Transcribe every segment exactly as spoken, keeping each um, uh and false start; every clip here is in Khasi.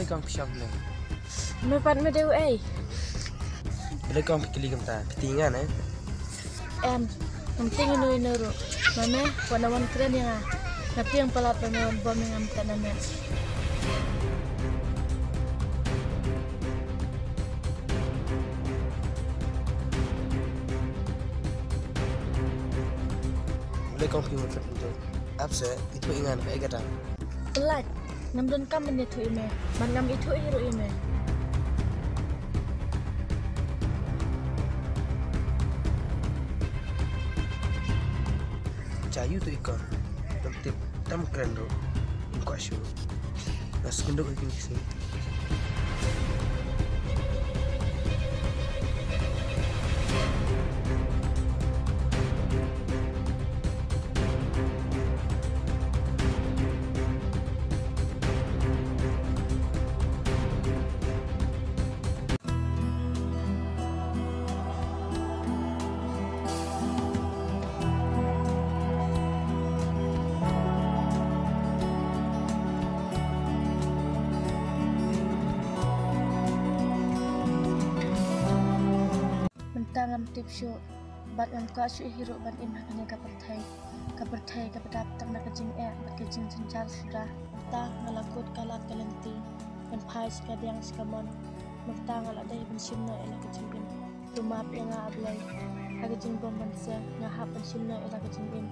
Kong phi shong ne. Me pat me dei uei? Balei kong phi kylli kumta? Phi tieng nga ne? Em, ngam tieng ino ino ruh. Ma me, wat la wan kren ïa nga. Nga tieng palat ba me wan bom ïa nga mynta na me. Balei kong phi wan kren kumta? Ap seh, ithuh ïa nga na kaei kata. Pynlait, ngam donkam ban ïathuh ïa me. Bad ngam ithuh hi ruh ïa me. Jia ïa uto i kong. Tam tip, tam kren ruh. Ym kwah shuh. Nga sngewduk ïa kine ki sngi. Mynta ngam tip shuh, bad ngam kwah shuh hi ruh ban im ha kane ka pyrthei. Ka pyrthei kaba dap tang na ka jingeh bad ka jingjynjar suda. Mynta nga la kut ka lad ka lynti ban phai sha ka diang sha ka mon. Mynta nga la dei ban shim noh ïa la ka jingim. To map ïa nga, A Blei. Ha ka jingbym banse nga hap ban shim noh ïa la ka jingim.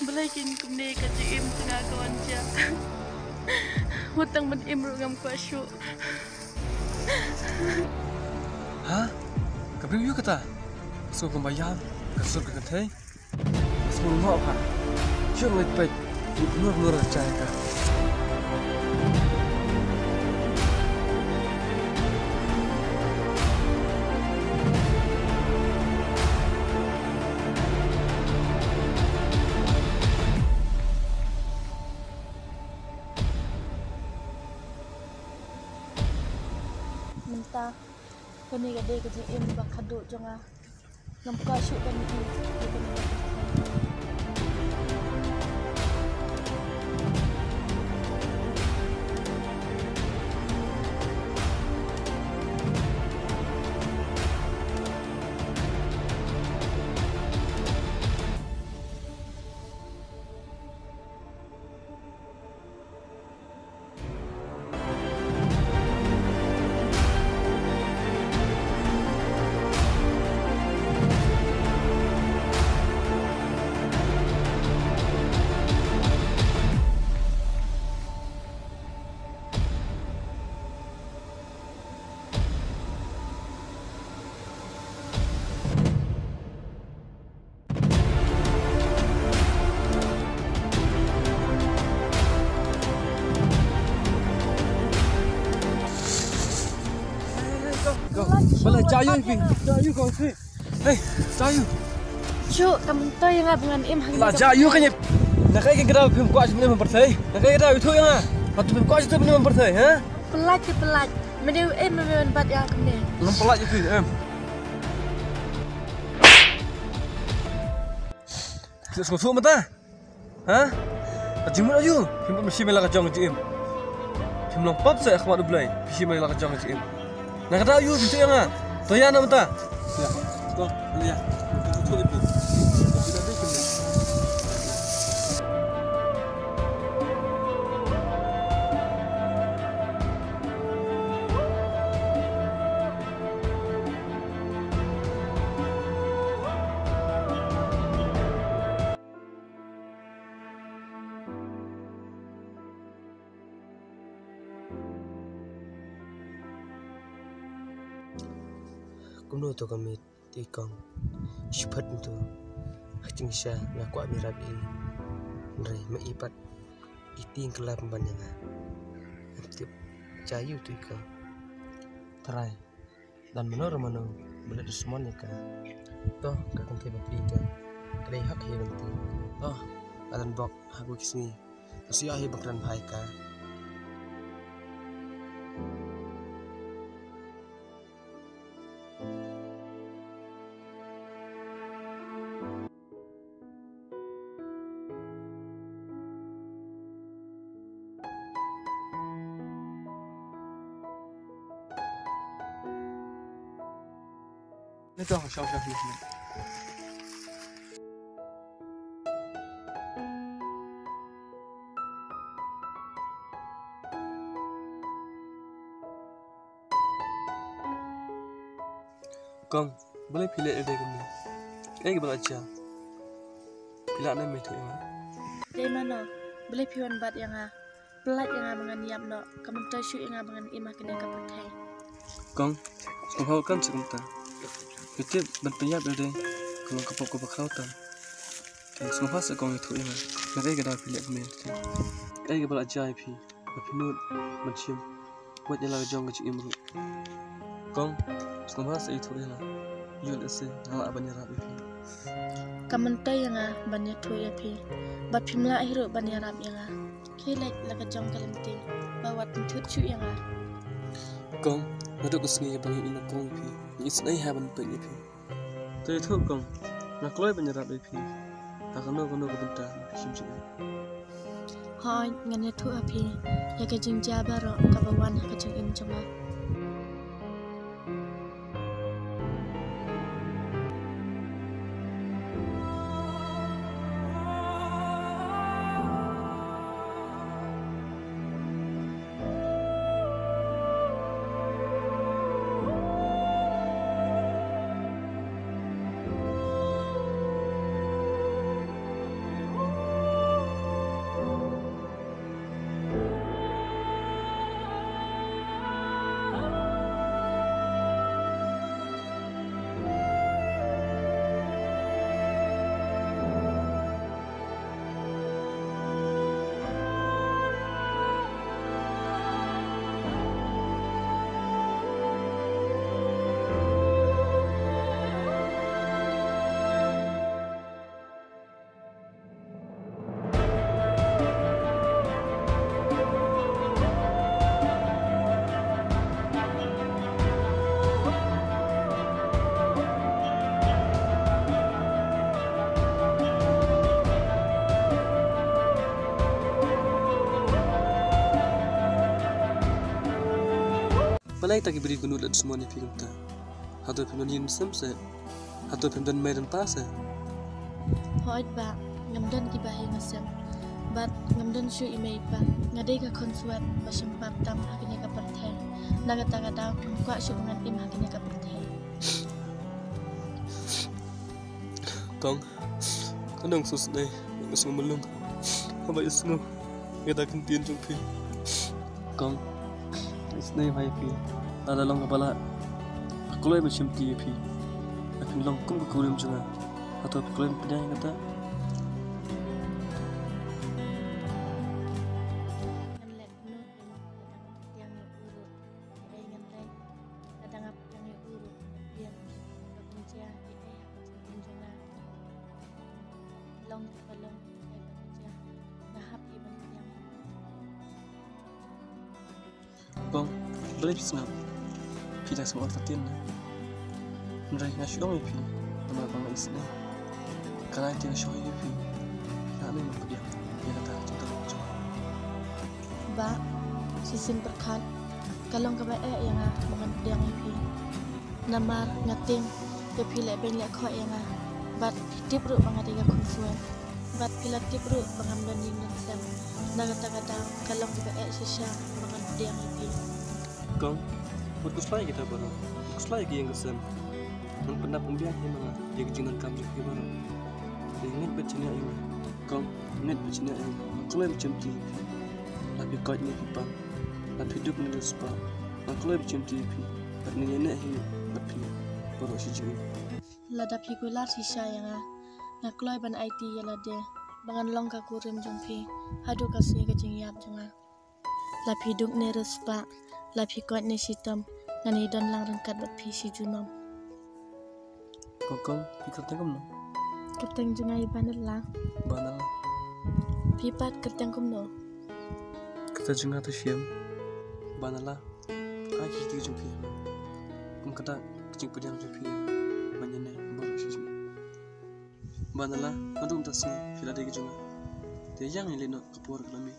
Balei kein kumne ka jingim jong nga ka wan jia. Wat tang ban im ruh ngam kwah shuh. Ha? Ka briew aïu kata? Sngewbha kumba ïam ka sur ka kynthei. Sngewbha ha. Shu leit peit. Ignore, ignore ka jai ka. Mynta kane ka dei ka jingim ba khadduh jong nga. Ngam kwah shuh ban ïohi ïa kane ka pyrthei. Balei, jia ïa u phi? Jia ïa u kong phi? Hei, jia ïa u. Shu, kam myntoi ïa nga ba ngan im hangne. La jia ïa u kane. Na kaei ka daw phim kwah shuh ban im ha pyrthei? Na kaei ka daw, ithuh ïa nga. Hato phim kwah shuh ban im ha pyrthei, ha? Pynlait te pynlait. Me dei uei me wan bat ïa nga kumne? Ngam pynlait ïa phi, em. Phi sngewthuh mynta? Ha? Ka jingmut aïu? Phim pat shim ïa la ka jong ka jingim. Phim long pap seh ha khmat U Blei. Phi shim ïa la ka jong ka jingim. Na kata aïu phi shu ïa nga. To ïa na mynta. Ïa. To, ïa. Kumno to ka miet, to i kong? Shiphet ntu. Ha jingshisha nga kwah ban ïarap ïa i. Hynrei ma i pat i tieng kylla pynban ïa nga. Ngam tip jia aïu to i kong. Trai, don mano re mano ba leh dusmon ïa ka. To ka kynthei ba phi te ka dei hok hi lynti. To ka don bok ha kawei ka sngi. Ka shu ïoh hi ba kren bha ïa ka. Ni to, shong, shong, shong, shong. Kong, balei phi leh ïa lade kumne? Kaei kaba la jia? Phi lah ne em ïathuh ïa nga? Dei mano, balei phi wan bat ïa nga? Pyllait ïa nga ba ngan ïap noh, ka myntoi shuh ïa nga ba ngan im ha kane ka pyrthei. Kong, sngewbha kan sa kumta. Phi tip ban pynïap ïa lade ka long ka pop kaba khraw tam. Te sngewbha sa kong ïathuh ïa nga. Na kaei ka daw phi leh kumne? Kaei kaba la jia ïa phi? Ba phi nud ban shim wad ïa la ka jong ka jingim ruh. Kong, sngewbha sa ïathuh ïa nga. Ïoh lehse nga lah ban ïarap ïa phi. Ka myntoi ïa nga ban ïathuh ïa phi. Bad phim lah hi ruh ban ïarap ïa nga. Khie leit la ka jong ka lynti. Ba wat pynthut shuh ïa nga. Kong, naduh ka sngi ba nga ïohi na kong ïa phi, nga isynei ha ban peit ïa phi. Te ïathuh kong, nga kloi ban ïarap ïa phi ha kano kano ka bynta ba phi shim jingim. Hooid, ngan ïathuh ha phi ïa ka jingjia baroh kaba wan ha ka jingim jong nga. Balei kita ki briew ki nud leh dusmon ïa phi kumta? Hato phim don ïing sem se? Hato phim don mei don pa se? Hooid bah, ngam don kiba ha ïing ha sem. Bad ngam don shuh i mei i pa. Nga dei ka khun swet ba shempap tam ha kane ka pyrthei. Na kata ka daw ngam kwah shuh ba ngan im ha kane ka pyrthei. Kong, nga dang sngewsynei, nga sngewmlung haba ïohsngew ïa kita ki ktien jong phi. Kong, nga isynei bha ïa phi. Lada long kaba lah, nga kloi ban shimti ïa phi. Nga pynlong kum ka kurim jong nga. Hato phi kloi ban pdiang ïa kata? Ngan leh kumno te mo, lada ngam pdiang ïa u ruh. Hynrei ngan leh, lada nga pdiang ïa u ruh, nga pdiang. Ba kin jia ïa ei ha ka jingim jong nga? Long kaba long, ïa kaba jia, nga hap ïa ban pdiang. Kong, balei phi sngap? Phi dang sngewthuh ktien na? Hynrei nga shu ong ïa phi namar ba nga isynei. Ka lai te nga shu ong ïa phi, phi lah ne em ban pdiang ïa kata ka jingthoh jong nga? Bah, shisien pyrkhat ka long kaba eh ïa nga ba ngan pdiang ïa phi. Namar nga tieng ba phi leh beiñ leh khoh ïa nga. Bad phi tip ruh ba nga dei ka khun swet. Bad phi la tip ruh ba ngam don ïing don sem. Na kata ka daw ka long kaba eh shisha ba ngan pdiang ïa phi. Kong, wat khuslai ïa kita baroh. Wat khuslai ïa ki ïing ki sem. Ngan pyndap pynbiang hi ma nga ïa ki jingdonkam jong phi baroh. Te ngeit bad shaniah ïa nga. Kong, ngeit bad shaniah ïa nga. Nga kloi ban shimti ïa phi. La phi koit ne phi pang, la phi duk ne riewspah, nga kloi ban shimti ïa phi. Bad ngan ïaineh hi bad phi. baroh shi jingim. Lada phi kular shisha ïa nga, nga kloi ban aiti ïa lade ba ngan long ka kurim jong phi haduh ka sngi ka jingïap jong nga. La phi duk ne riewspah, la phi koit ne shitom, ngan ïadon lang ryngkat bad phi shi junom. Kong Kong, phi kyrteng kumno? Kyrteng jong nga i Banala. Banala. Phi pat kyrteng kumno? Kata jong nga Tashiam. Banala, ai kyrteng jong phi. Kum kata ka jingpdiang jong phi ban ïa ne baroh shi jingim. Banala, naduh mynta ka sngi phi la dei ka jong nga. Te ïa ngi leit noh, ka por ka la mih.